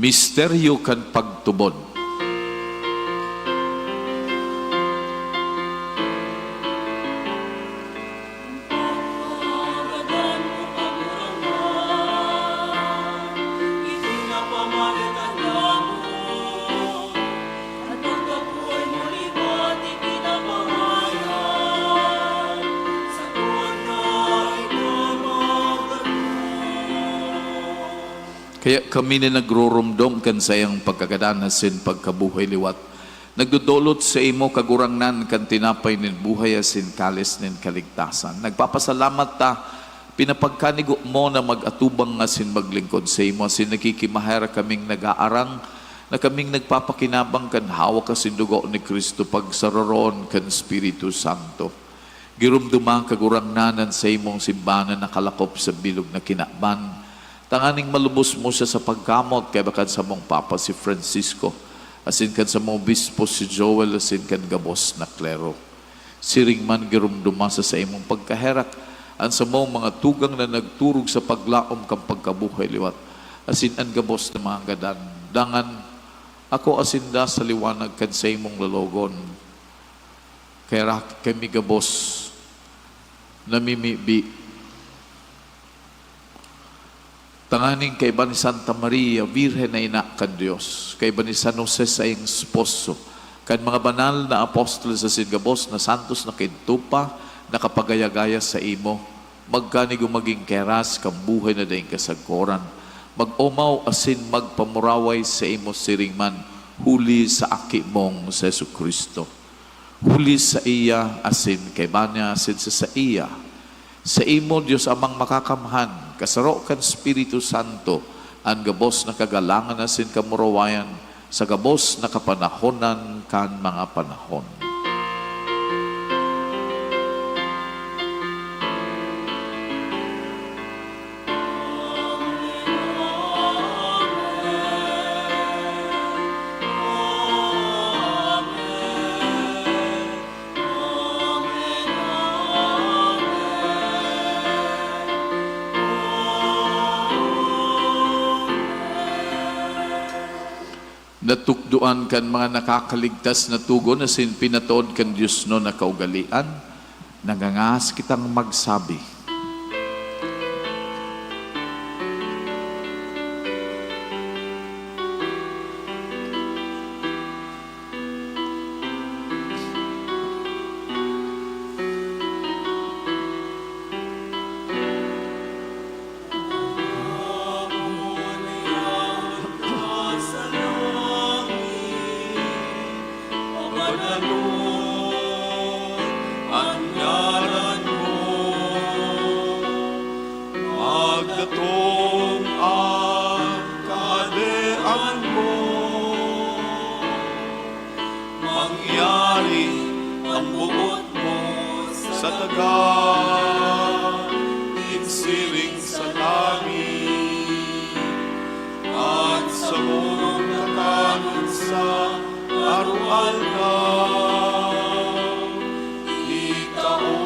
Misteryo kan pagtubod. Kaya kami na nagroromdom kan saiyang pagkagadan asin pagkabuhay liwat, nagdodolot saimo, Kagurangnan, kan tinapay nin buhay asin kalis nin kaligtasan. Nagpapasalamat ta, pinapagkanigo mo na mag-atubang asin maglingkod saimo, asin nakikimaherak kaming nag-aarang na kaming nagpapakinabang kan hawak asin dugo ni Cristo pagsaroroon kan Espiritu Santo. Giromdoma, Kagurangnan, an saimong simbahan na nakalakop sa bilog na kinaban, tanganing malubos mo siya sa pagkamot, kaiba kan samong Papa si Francisco, asin kan samong Obispo si Joel, asin kan gabos na klero. Siring man giromdoma sa saimong pagkaherak an samong mga tugang na nagturog sa paglaom kan pagkabuhay liwat, asin an gabos na mga gadan. Dangan, ako asinda sa liwanag kan saimong lologon. Kaya ra-, kami gabos namimibi, tanganing kaiba ni Santa Maria, Birhen na ina kan Dios, kaiba ni San Jose, saiyang esposo, kan mga banal na apostoles asin gabos na santos na kaidto pa, nakapagaya-gaya saimo, magkanigo magin keras kan buhay na daing kasagkoran, mag-omaw asin magpamuraway saimo siring man, huli sa Aki mong si Jesu-Cristo. Huli saiya, asin kaiba niya, asin sa saiya, saimo, Dios Amang Makakamhan, kasaro kan Espiritu Santo, an gabos na kagalangan asin kamurawayan, sa gabos na kapanahonan kan mga panahon. Natukdoan kan mga nakakaligtas na togon asin pinatood kan diosnon na kaugalean, nangangahas kitang magsabi. Pagadanon an ngaran mo, magdatong an Kahadean mo, Boot mo sa daga, nin siring sa langit, at sa mong kakanon sa aroaldaw, itao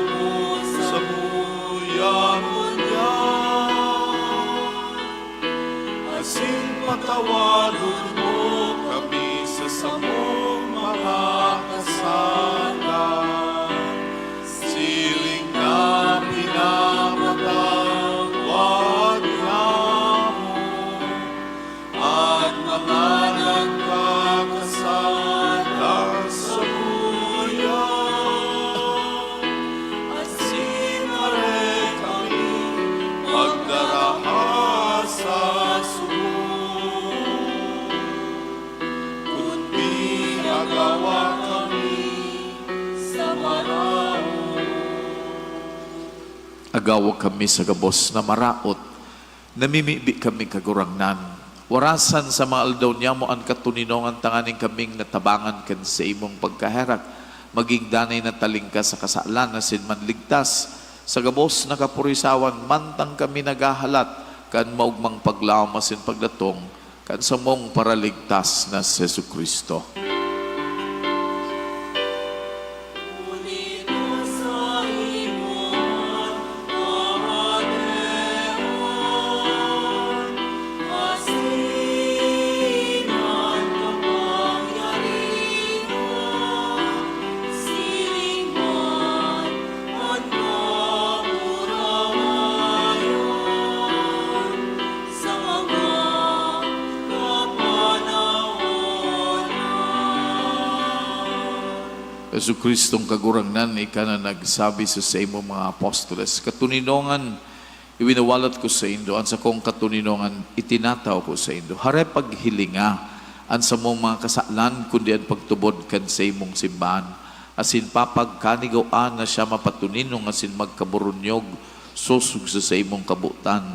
mo sa kuya ngunyan. Asin patawaron mo kami sa samong mga kasalan, siring na pinapatawad namon an mga nagkakasalan samuya. Asin aree kami pagdaraha sa sugo, kundi agawa kami sa maraot. Agawa kami sa gabos na maraot. Namimibi kami, Kagurangnan. Warasan sa mga aldaw niyamo an katoninongan, tanganing kaming natabangan kan saimong pagkaherak, magin danay na talingkas sa kasalan asin manligtas sa gabos na kapurisawan, mantang kami naghahalat kan maogmang paglaom asin pagdatong kan samong Paraligtas na si Jesu-Cristo. Jesu-Cristong Kagurangnan, ika na nagsabi sa saimong mga apostoles, "Katoninongan iwinawalat ko saindo, an sakong katoninongan itinatao ko saindo." Hare paghilinga an samong mga kasalan, kundi an pagtubod kan saimong simbahan, asin papagkanigoan na siya mapatoninong asin magkaburunyog sosog sa saimong kabotan.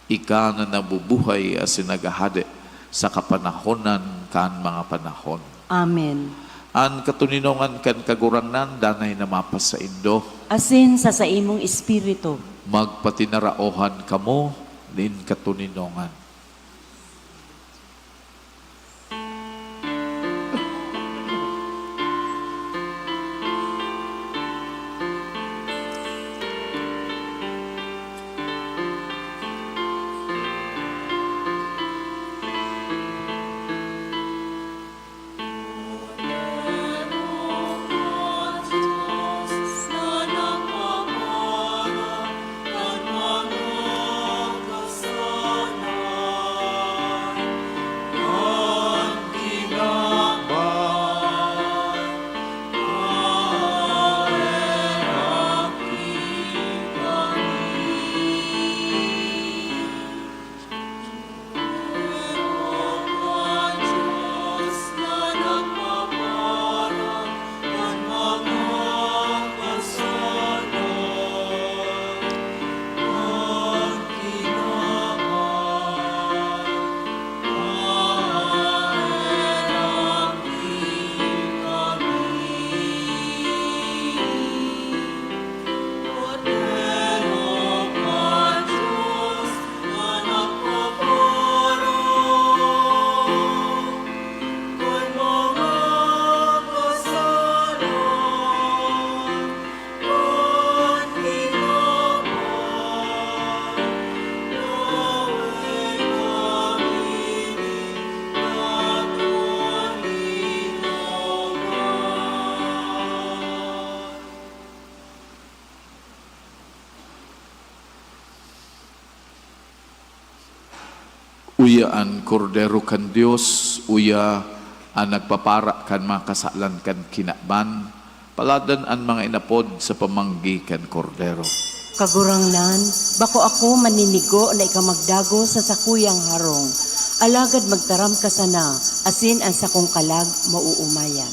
Ika na nabubuhay asin naghahade sa kapanahonan kan mga panahon. Amen. An katoninongan kan Kagurangnan danay na mapasaindo. Asin sa saimong espiritu. Magpatinaraohan kamo nin katoninongan. Uya an Kordero kan Dios, uya an nagpapara kan mga kasalan kan kinaban. Paladan an mga inapod sa pamanggi kan Kordero. Kagurangnan, bako ako maninigo na ika magdagos sa sakuyang harong, alagad magtaram ka sana, asin an sakong kalag maoomayan.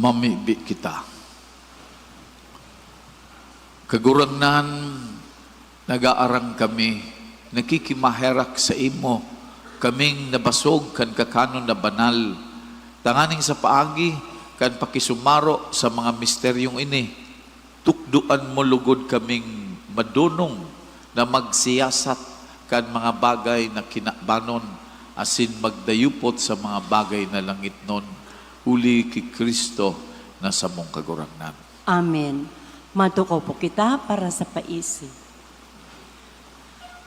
Mamibi kita. Kagurangnan, nagaarang kami, nakikimaherak saimo, kaming nabasog kan kakanon na banal, tanganing sa paagi kan pakisumaro sa mga misteryong ini, tukdoan mo logod kaming madonong na magsiyasat kan mga bagay na kinabanon asin magdayupot sa mga bagay na langitnon, huli ki Cristo na samong Kagurangnan. Amen. Matukaw po kita para sa paisi.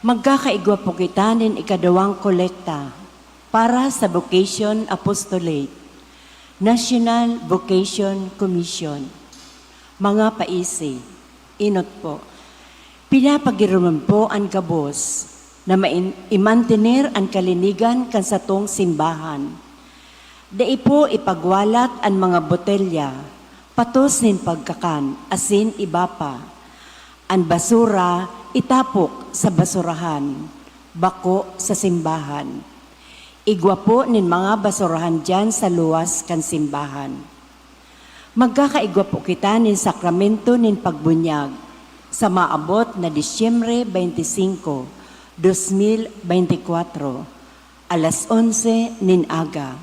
Magkakaigwa po kita nin ikaduwang kolekta para sa Vocation Apostolate, National Vocation Commission. Mga paisi, inot po, pinapagiromdom po an gabos na main-, imantener an kalinigan kan satong simbahan. Dai po ipagwalat an mga botelya, patos nin pagkakan, asin iba pa. An basura itapok sa basurahan, bako sa simbahan. Igwa po nin mga basurahan diyan sa luwas kan simbahan. Magkakaigwa po kita nin sakramento nin pagbunyag sa maabot na Disyembre twenty-five, dos mil bente kwatro, alas onse nin aga.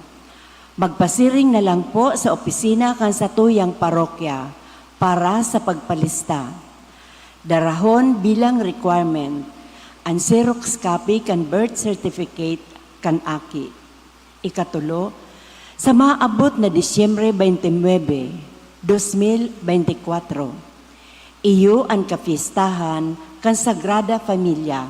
Magpasiring na lang po sa opisina kan satuyang parokya para sa pagpalista. Darahon bilang requirement an xerox copy kan birth certificate kan aki. Ikatulo, sa maabot na Disyembre twenty-nine, dos mil bente kwatro, iyo an kapistahan kan Sagrada Familia.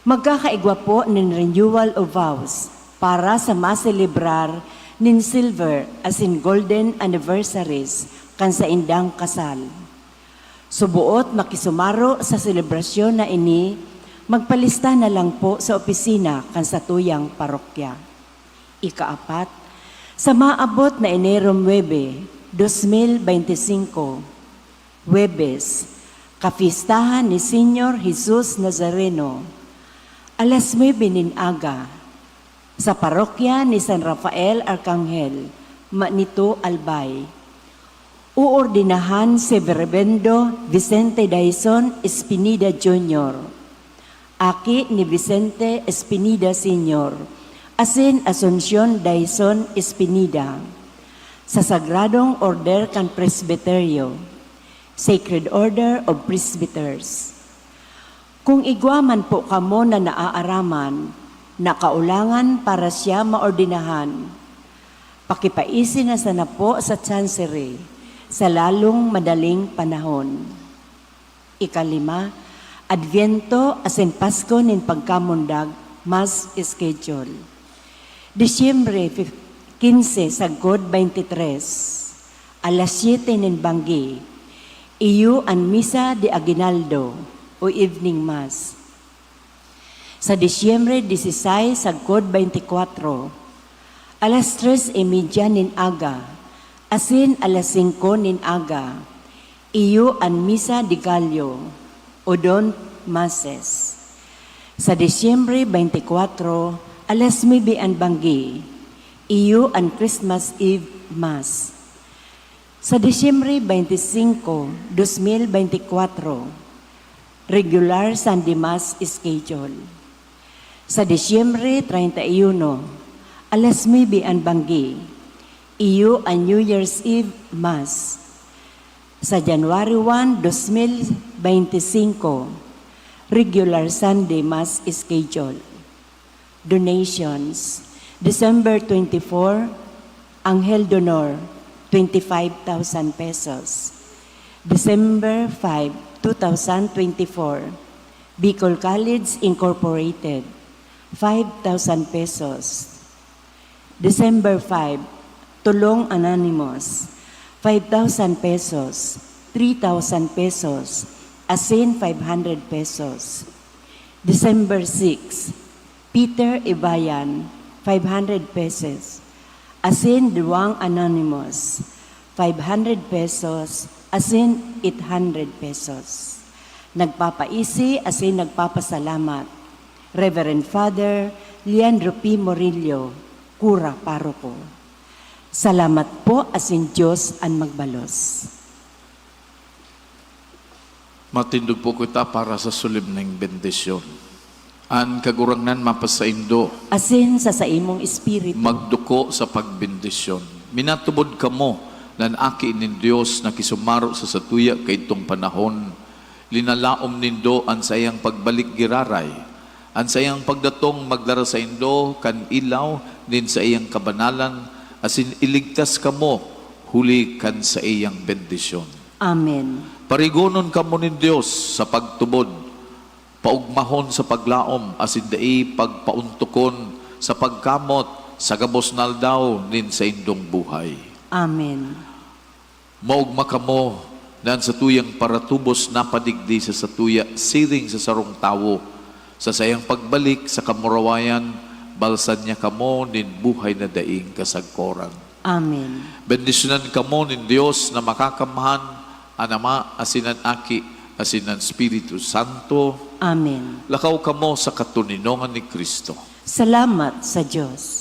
Magkakaigwa po nin renewal of vows para sa maselebrar nin silver asin golden anniversaries kan saindang kasal. Suboot makisumaro sa selebrasyon na ini, magpalista na lang po sa opisina kan satuyang parokya. Ikaapat, sa maabot na Enero nuebe, dos mil bente singko, Huwebes, kapistahan ni Señor Jesus Nazareno, alas nuebe nin aga, sa parokya ni San Rafael Arcangel, Manito, Albay. Uordinahan si Reverendo Vicente Dyson Espinida Junior, aki ni Vicente Espinida Senior, asin Asuncion Dyson Espinida, sa Sagradong Order kan Presbiteryo, Sacred Order of Presbyters. Kung igwa man po kamo na naaaraman na kaulangan para siya maordinahan, pakipaisi na sana po sa Chancery sa lalong madaling panahon. Ikalima, Adviento asin Pasko nin Pagkamundag, Mass Schedule. Disyembre fif-, quince sagkod twenty-three, alas siete nin banggi, iyo an Misa de Aguinaldo o Evening Mass. Sa Disyembre dieciséis sagkod twenty-four, alas tres y media nin aga, asin alas singko nin aga, iyo an Misa de Gallo o Dawn Masses. Sa Disyembre twenty-four, alas nuebe an banggi, iyo an Christmas Eve Mass. Sa Disyembre twenty-five, dos mil bente kwatro, regular Sunday Mass schedule. Sa Disyembre treinta y uno, alas nuebe an banggi, iyo an New Year's Eve Mass. Sa January one, dos mil bente singko, regular Sunday Mass schedule. Donations, December twenty-four, Anghel Donor, twenty-five thousand pesos. December five, two thousand twenty-four, Bicol College Incorporated, five thousand pesos. December five, Tulong Anonymous, five thousand pesos, three thousand pesos, asin five hundred pesos. December six, Peter Ibayan, five hundred pesos, asin duwang anonymous, five hundred pesos, asin eight hundred pesos. Nagpapaisi asin nagpapasalamat, Reverend Father Leandro P. Morillo, Kura Paroko. Salamat po, asin Dios an magbalos. Matindog po kita para sa solemneng bendisyon. An Kagurangnan mapasaindo. Asin sa saimong espiritu. Magduko sa pagbendisyon. Minatubod kamo nan Aki nin Dios na kisumaro sa satuya kaidtong panahon. Linalaom nindo an saiyang pagbalik giraray. An saiyang pagdatong magdara saindo kan ilaw nin saiyang kabanalan, asin iligtas kamo huli kan saiyang bendisyon. Amen. Parigonon kamo nin Dios sa pagtubod, paugmahon sa paglaom, asin dai pagpaontokon sa pagkamot sa gabos na aldaw nin saindong buhay. Amen. Maogma kamo na an satuyang paratubos napadigdi sa satuya siring sa sarong tawo. Sa saiyang pagbalik sa kamurawayan, balsan niya kamo nin buhay na daing kasagkoran. Amen. Bendisyonan kamo nin Dios na Makakamhan, an Ama, asin an Aki, asin an Espiritu Santo. Amen. Lakaw kamo sa katoninongan ni Cristo. Salamat sa Dios.